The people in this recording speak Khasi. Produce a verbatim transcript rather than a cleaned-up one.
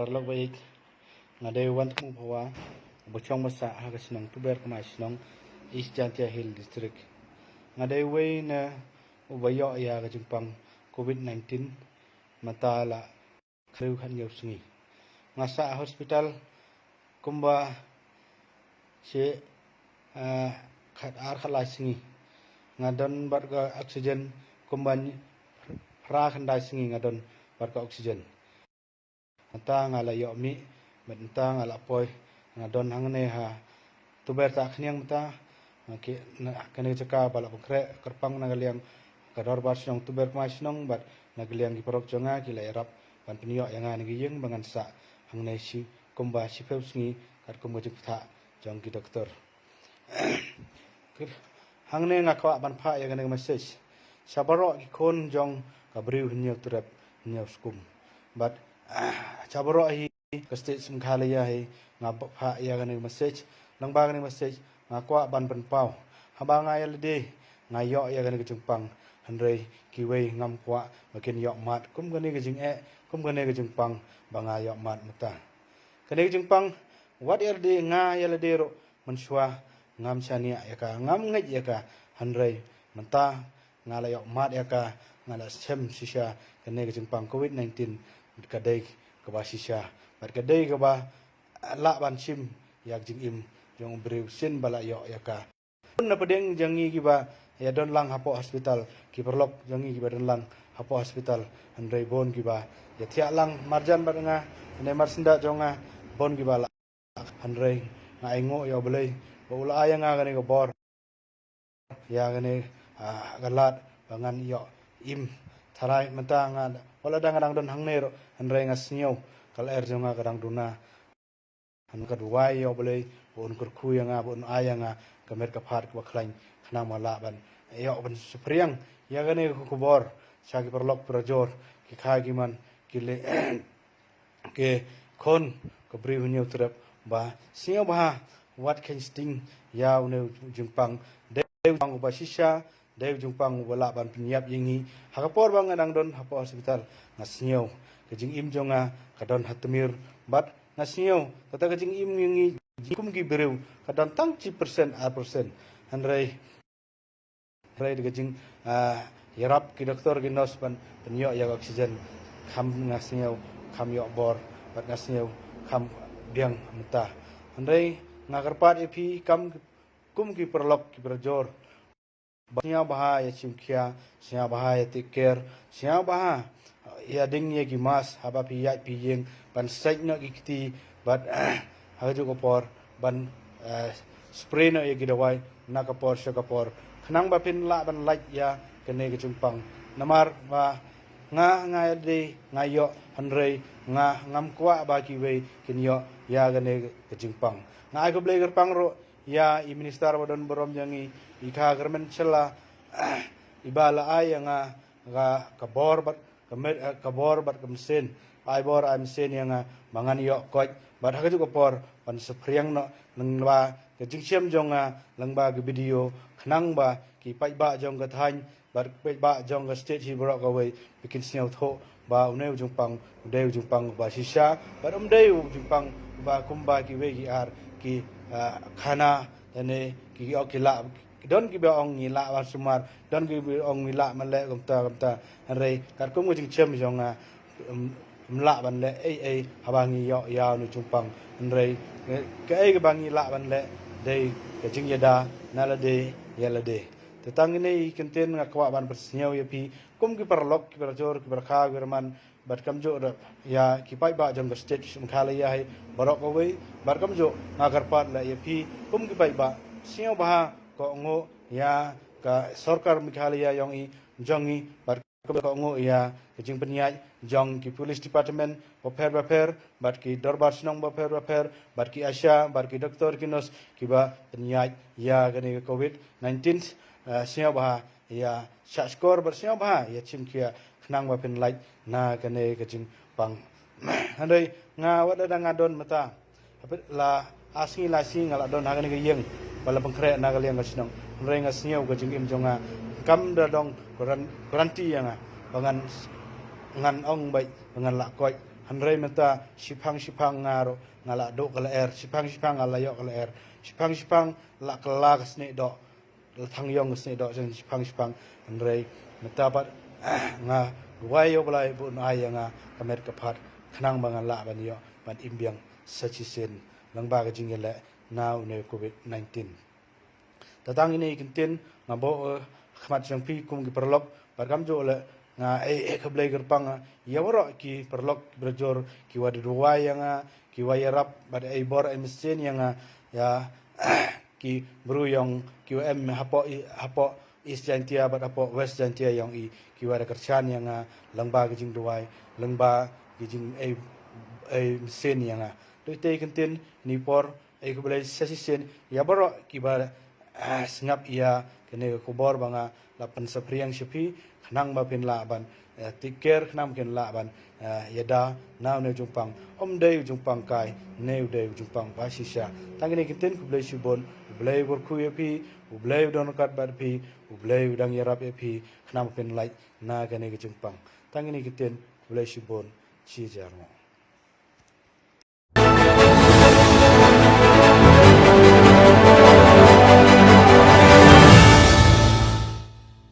Paralok ba ïeit, nga dei u Wantmu Phawa, uba shong ba sah ha ka shnong Tuber Kmai Shnong, East Jaintia Hill District. Nga dei uwei na uba ïoh ïa ka jingpang covid nineteen mynta la khathynñiew sngi. Nga sah hospital kumba shi, ah, khat ar khat lai sngi. Nga don bad ka oxygen kumba phra khyndai sngi nga don bad ka oxygen. Mynta nga la ïoh mih, bad mynta nga la poi, nga don hangne ha Tuber Takhniang mynta, nga ki, na, kane ka jaka ba la pynkhreh kyrpang na ka liang ka dorbar shnong Tuber Kmai Shnong, bad na ka liang ki paralok jong nga ki la ïarap ban pynïoh ïa nga na ka ïing ba ngan sah hangne shi, kumba shiphew sngi, katkum ka jingpyntha jong ki doktor. Hangne nga kwah ban phah ïa kane ka message sha baroh ki khun jong ka Bri u Hynñiewtrep Hynñiewskum. Bad, ah, sha baroh hi ka state Meghalaya hi nga phah ïa kane ka message. Lyngba kane ka message nga kwah ban pynpaw, haba nga ïa lade nga ïoh ïa kane ka jingpang, hynrei kiwei ngam kwah ba kin ïoh mad kum kane ka jingeh, kum kane ka jingpang ba nga ïoh mad mynta. Kane ka jingpang, wat ïa lade, nga ïa lade ruh, mynshuwa ngam shaniah ïa ka, ngam ngeit ïa ka, hynrei mynta nga la ïoh mad ïa ka, nga la shem shisha kane ka jingpang covid nineteen, ka dei kaba shisha, bad ka dei kaba lah ban shim ïa ka jingim jong u briew shisien ba la ïoh ïa ka. Na pdeng jong ngi kiba ïa don lang hapoh hospital, ki paralok jong ngi kiba don lang hapoh hospital, hynrei bun kiba ïa thiah lang marjan bad nga, hynrei mar syndah jong nga, bun kiba la, hynrei nga ainguh ïa U Blei ba u la ai ïa nga kane ka bor, ïa kane, ah, ka lad ba ngan ïoh im. Tharai mynta nga, wat la dang, nga dang don hangne ruh, hynrei nga sngew ka lyer jong nga ka dang duna. Ngan ka duwai ïa U Blei ba un kyrkhu ïa nga, ba un ai ïa nga ka met ka phad kaba khlaiñ, khnang ba lah ban ïoh ban saphriang ïa kane ka khubor sha ki paralok parajor, ki kha ki man, ki leh, ki khun ka Bri u Hynñiewtrep, ba sngewbha wat kheiñ sting ïa une u jingpang. Dei u jingpang uba shisha, dei u jingpang uba lah ban pynïap ïa ngi. Ha ka por ba nga dang don hapoh hospital, nga sngew ka jingim jong nga ka don ha tmier, bad nga sngew kata ka jingim ïa ngi, jingim kum ki briew, ka don tang shi percent, ar percent. Hynrei, hynrei da ka jing, ah, ïarap ki doktor ki nurse ban pynïoh ïa ka oxygen, kham, nga sngew kham ïoh bor, bad nga sngew kham biang mynta. Hynrei nga kyrpad ïa phi kam, kum ki paralok ki parajor, ba sngewbha ïa shim khia, sngewbha ïa take care, sngewbha ïa ding ïa ki mask haba phi ïaid phi ïeng, ban sait noh ki kti, bad ha kajuh ka por ban, eh, spray noh ïa ki dawai na ka por sha ka por, khnang ba phin lah ban lait ïa kane ka jingpang. Namar ba nga, nga ïa dei nga ïoh, hynrei nga ngam kwah ba kiwei kin ïoh ïa kane ka jingpang. Nga ai khublei kyrpang ruh ïa i minister ba don burom jong ngi, i Kha Kyrmen Shylla, iba la ai ïa nga ka, ka bor bad ka met, eh, ka bor bad ka mynsiem. Ai bor ai mynsiem ïa nga ba ngan ïoh koit, bad ha kajuh ka por ban saphriang noh lyngba ka jingshem jong nga, lyngba ka video, khnang ba ki paidbah jong ka thaiñ bad paidbah jong ka state hi baroh kawei, ba kin sngewthuh ba une u jingpang u dei u jingpang uba shisha, bad um dei u jingpang uba kumba kiwei ki ar ki, ah, khana, lane ki ong ki lah, don kiba ong ngi lah ban sumar, don kiba ong ngi lah ban leh kumta kumta. Hynrei katkum ka jingshem jong nga, um, ym lah ban leh ei ei haba ngi ïoh ïa une u jingpang. Hynrei, eh, kaei kaba ngi lah ban leh dei ka jingïada na lade ïa lade. Te tang kine ki kyntien nga kwah ban pynsngew ïa phi kum ki paralok, ki parajor, ki parakha, ki paraman, bad kumjuh ruh ïa ki paidbah jong ka state Meghalaya hi baroh kawei, bad kumjuh nga kyrpad leh ïa phi kum ki paidbah, sngewbha kohnguh ïa ka sorkar Meghalaya jong i, jong ngi, bad kohnguh ïa ka jingpynïaid jong ki police department bapher bapher, bad ki dorbar shnong bapher bapher, bad ki ASHA, bad ki doktor ki nurse kiba pynïaid ïa kane ka covid nineteen, eh, sngewbha ïa shahshkor bad sngewbha ïa shim khia, khnang ba phin lait na kane ka jingpang. Hynrei nga, wat la dang nga don mynta, hapdeng la ar sngi lai sngi nga la don ha kane ka ïing ba la pynkhreh na ka liang ka shnong. Hynrei nga sngew ka jingim jong nga kam da don quaran-, quarantine ïa nga ba ngan, ngan ong beit ba ngan lah koit. Hynrei mynta shiphang shiphang nga ruh nga la duh ka lyer, shiphang shiphang nga la ïoh ka lyer, shiphang shiphang la kylla ka snieh doh, la thang ïong ka snieh doh, shiphang shiphang. Hynrei mynta pat nga duwai ïa U Blei ba un ai ïa nga ka met ka phad khnang ba ngan lah ban ïoh ban im biang sa shisien lyngba ka jingïaleh na une u Covid nineteen. Te tang ine i kyntien nga buh, eh, khmat jong phi kum ki paralok, bad kumjuh leh nga ai, eh, khublei kyrpang, eh, ïa waroh ki paralok ki brajur ki wa da duwai ïa nga, ki wa ïarap bad ai bor ai mynsiem ïa nga, ïa ki briew jong ki wa em hapoh i, hapoh East Jaintia bad hapoh West Jaintia jong i, ki wa da kyrshan ïa nga lyngba ki jingduwai, lyngba ki jing ai, ai mynsiem ïa nga. Te ite i kyntien ine i por, ai khublei sa shisien ïa baroh ki ba, ah, sngap ïa kane ka khubor ba nga la pynsaphriang sha phi, khnang ba phin lah ban, eh, take care, khnang ba phin lah ban, eh, ïada na une u jingpang. Ym dei u jingpang kai, ne u dei u jingpang ba shisha. Tang ine i kyntien khublei shibun, U Blei u kyrkhu ïa phi, U Blei u don ryngkat bad phi, U Blei u dang ïarap ïa phi, khnang ba phin lait na kane ka jingpang. Tang ine i kyntien khublei shibun, shi hajar nguh.